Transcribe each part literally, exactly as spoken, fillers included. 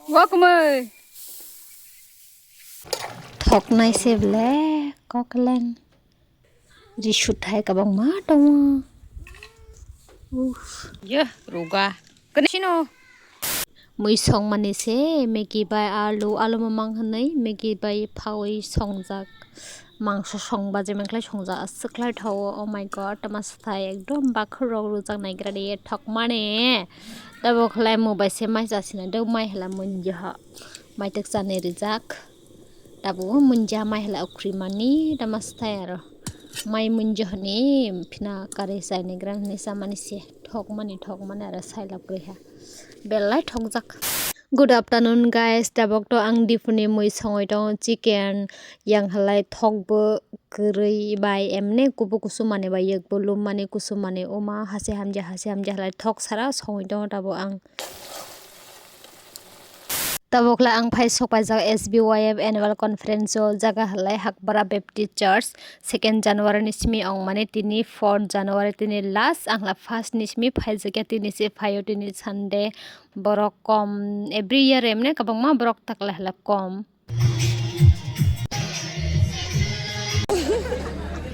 Wakumai. Thoknai se ble kokleng. Ri suthai kabangma tongo. Uff. Ye, ruga. Kene sino. Mui songmani se Maggi bai alu, alu mamang hwnwi Maggi bai phaui songjak. Mangso songba je mangkhlai songjak, aswk khlai thago. Oh my God, tama swthai ekdom bakhurok rwjak naigra de thokmani. Tabo khlai mui bai se mai chasina do mai hala munjaha. Mai tek chani rijak. Tabuk munja mai hala ukhri mani tama swthai aro. Mai munja hwnwi phina kari chai naigra hwnwi chamani se. Thokmani, thokmani aro sailap kwrwi ha. Belai thokjak. Good afternoon, guys. Tabok to ang Diphu ni mui songwi tongo, chicken, yang halai thok bo kwrwi bai, emne kubu kusumani bai, yak bo lummani kusumani, oma hase hamja, hase hamja halai thok sara songwi tongo tabok ang. Tabok le ang phai sok paijak S B Y F annual conference o, jaga halai Hakbara Baptist Church, second January ni simi ongmani tini fourth January tini last, ang la first ni simi phaijakya tini se phaio, tini Sunday. Borok kom, every year emne kwbangma borok takla hala kom.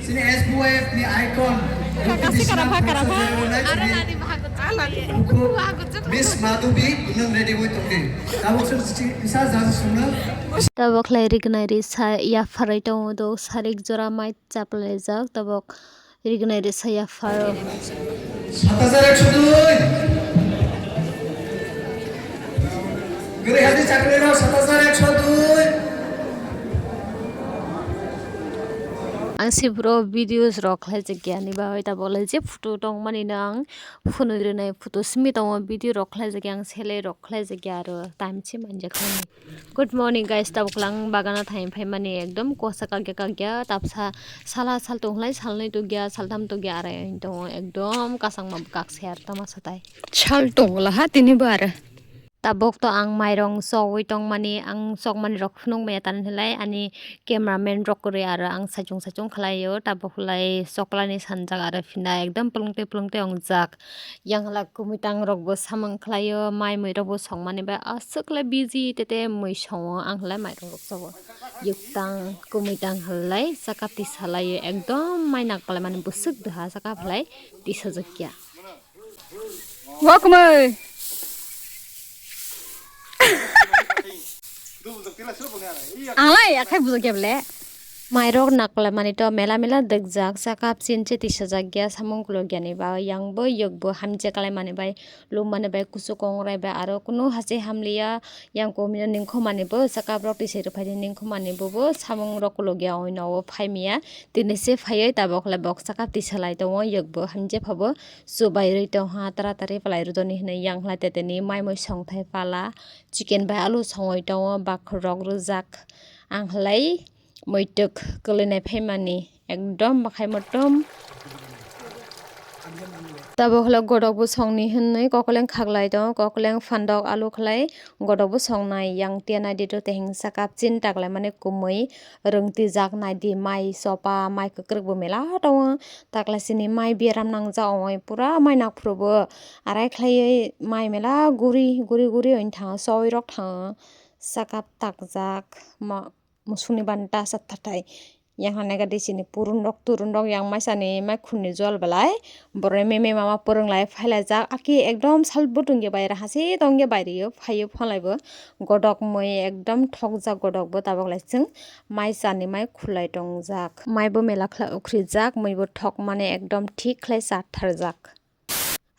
Sini S B Y F ni icon, Kasi Krishna karapha, karapha. Professor Aro Jai nani bahago chali. Buku Miss Madhubi, nung ready woi tongdi. Tabok sung sisi, isa jasa sungna. Tabok lai rignai ri sa ya pharai tongo do sarik jora mai chaplaijak tabok. Rignai risa ya pharo. Sat hajar ekso dui. Guri hadi chakri rao sat hajar ekso dui. Ang si bro videos rok khlai jagya ni bagwi ta bolai je photo tong mani no ang phunui rwnai photo simi tongo video rok khlai jagya ang selai rok khlai jagya aro time si manja khlai. Good morning guys, tabuk lang bagana thaim phaimani ekdom kosa kagya kagya tapsa sala sal tongkhlai salnwi tugya saltham tugya arai tongo ekdom kasangma bwkak ser tama satai sal tongla ha tini bo are. Tabuk to ang mairong sogwi tongmani ang sokmani rok phunuk maya tan hinlai ani cameraman rok kwrwi aro ang saichung saichung khlaio tabuk lai choklani sanjak aro phina ekdom pulungtwi pulungtwi ongjak. Yang hala kumui tang rok bo samung khlaio, mai mui rok bo songmani bai aswk lai busy tete mui songo ang hala mai rok rok sabo. Yuk tang kumui tang halai saka tisa laio ekdom mai nak palai mani bwswk dwha saka halai tisa jakya. Wakumai. Ang lai akhai bujak ya bele. Mairok nakolai mani to mela mela dekjak, sakap chinche tisajak ya samung kuluk yani ba yang bo yok bo hamje kalai mani bai lum mani bai kusu kongrai bai aro kunu hache hamliya yang komino ningkho mani bo sakap rok tisai rwphai di ningkho mani bo bo samung rok kuluk ya oino o phai miya tini se phaioi tabok le bok sakap tisalai tongo yok bo hamje phabo chubai rwi tongha taratari palai rwdoni hinui yang hwlai teteni mai mui songthai pala. Chicken bai alu songwi tongo, bakhorok rwjak. Ang halai muitwk kwlwinai phaimani ekdom bakhai motom. Tabuk hwlai godok bwsongni hinwi kokoleng khaklai tongo, kokoleng phandok alu khlai godok bwsongnai. Yang tiya naidi to tehengsa kap chin taklaimani kumui rwngtwijak naidi mai sopa mai kwkrwk bo mela tongo. Taklaisini mai biaram nangjak ongoi pura mai nakphuru bo arai khlaiwi mai mela guri guri guri oin thango choi rok thango. Saka takjak ma musukni banta sa tatai. Yang hwnwi khe disini purun rok turun rok yang maisani mai khunni jol belai borok meme mama pwrwng lai phai laijak aki ekdom sal bwtwng ya bai raha se tong ya bai rio phaio phone lai bo godok mui ekdom thokjak godok bo tabok lai chwng mai chani mai khulai tongjak mai bo mela khlai ukhrijak mui bo thok mani ekdom thik khlai cha tharjak.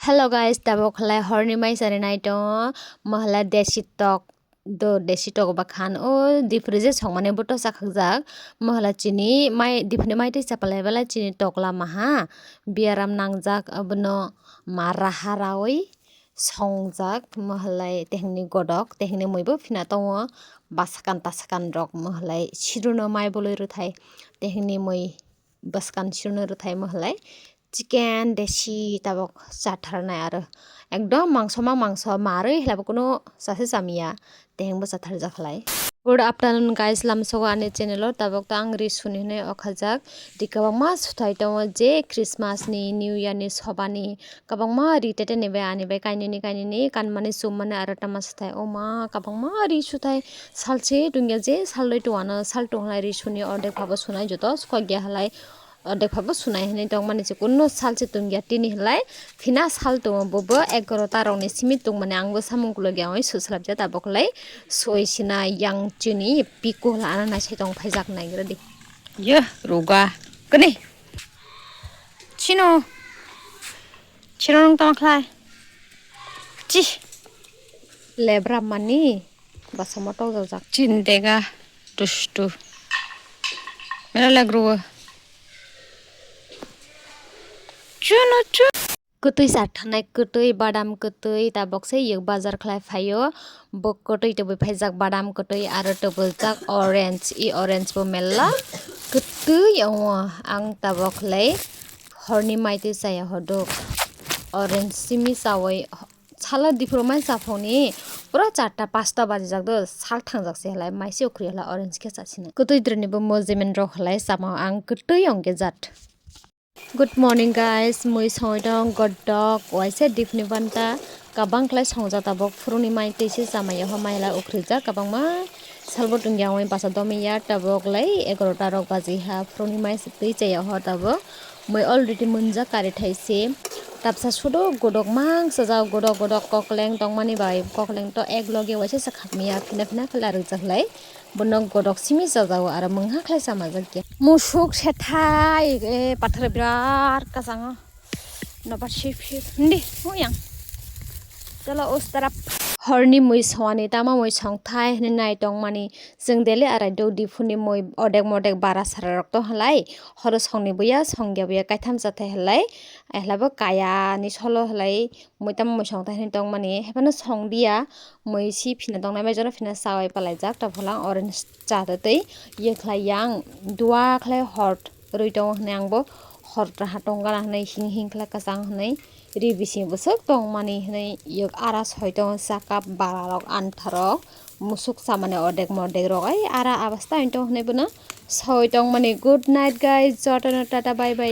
Hello guys, tabok khlai horni mai chari nai tongo, mohla desi tok, do desi tok ba khan o dipri je songmani boto chakhakjak, mohla chini mai dipri mai tei chapalai belai chini tok lama ha, biaram nangjak abono mara harawi songjak, mohlai tehengni godok, tehengni mui bo phina tongo, basakan tasakan rok mohlai siruno mai boloi rwthai, tehengni mui bwskan sirno rwthai mohlai chicken desi tabok chatharnai aro ekdom mangso ma mangso marwi khlaibo kuno sase chamya tehengbo chatharjak khlai. Good afternoon guys, lamsogo ani channel o tabok to ang ri suni hinwi okhajak. Di kwbangma suthai tongo je Christmas ni, New Year ni, sobani kwbangma ri tete ni bai ani bai kainwini kainwini kanmani chummani aro tama suthai. O ma kwbangma ri suthai salse tungya je salrwi tongwano sal tonghalai ri suni ordek phabo sunai joto sukha gya halai. Ordek phabo sunai hinwi tongmani se kunno sal se tongya tini hinlai phina sal tongo bobo egaroh ta rokni simi tongmani ang bo samung kulogya oi suslabjak tabok lai soi sina yang chini piko hla ana naisai tong phaijak naigra di. Ye ruga kani chino chino nung tama khlai chi lebra mani. Basa motok jajak. Chin dega dustu. Mera lagruwa. Chuno chu. Kwtwi sathanai kwtwi badam kwtwi tabok se yek bazar khlai phaio. Bo kwtwi tobwi phaijak badam kwtwi aro tobwi jak orange. I orange bo mella kwtwi wngo. Ang tabok lai horni maitwi chaya hodok. Orange simi chawi salo diphuru mai chaphangni pura charta pasta bajijak do sal thangjak se halai maise ukhri halai orange khe chasina kwtwi drani bo mojemen rok halai sama ang kwtwi ongke jat. Good morning guys, mui songwi tong godok waisa dipni banta kabang khlai songjak tabok phuruni mai tei se chamai yaho mai halai ukhrijak kabangma salbo tungya ongwi basa domiya tabok lai egaroh ta rok baji ha phuruni mai se twi chaya ho tabok. Mui already munjak kari thaise. Tapsa sudo godok mang sajao, godok godok kokleng tongmani bai kokleng to ek loge waisa se khakmaya phina phina khe larwk jak lai. Bono godok simi sajao aro mungha khlai sama jak ya. Musuk sethai e pathar birat kasango. Nobar sip sip. Hindi, huyang. Chalo us tarap. Horni mui songani tama mui songthai hinwi nai tongmani. Chwng daily arai do diphuni mui odek modek bara sara rok to halai. Horo songni buya songya buya kaitham chathai halai. Ahlabo kaya ni solo halai. Mui tamo mui songthai hinwi tongmani. Hephano songdiya. Mui si phina tongnai bai jora phina chawai palaijak. Topholang orange cha twi yekhlai yang. Dua khlai hot rwi tongo hinwi ang bo hor raha tongkha hinwi hing hing khlai kwchang hinwi ri bising bwswk tongmani hinwi yek ara soi tongo saka bara rok antha rok musuk chamani odek modek rok ai ara abasta hinwi tongo hinwi bono soi tongmani. Good night guys, jotono tata bye bye.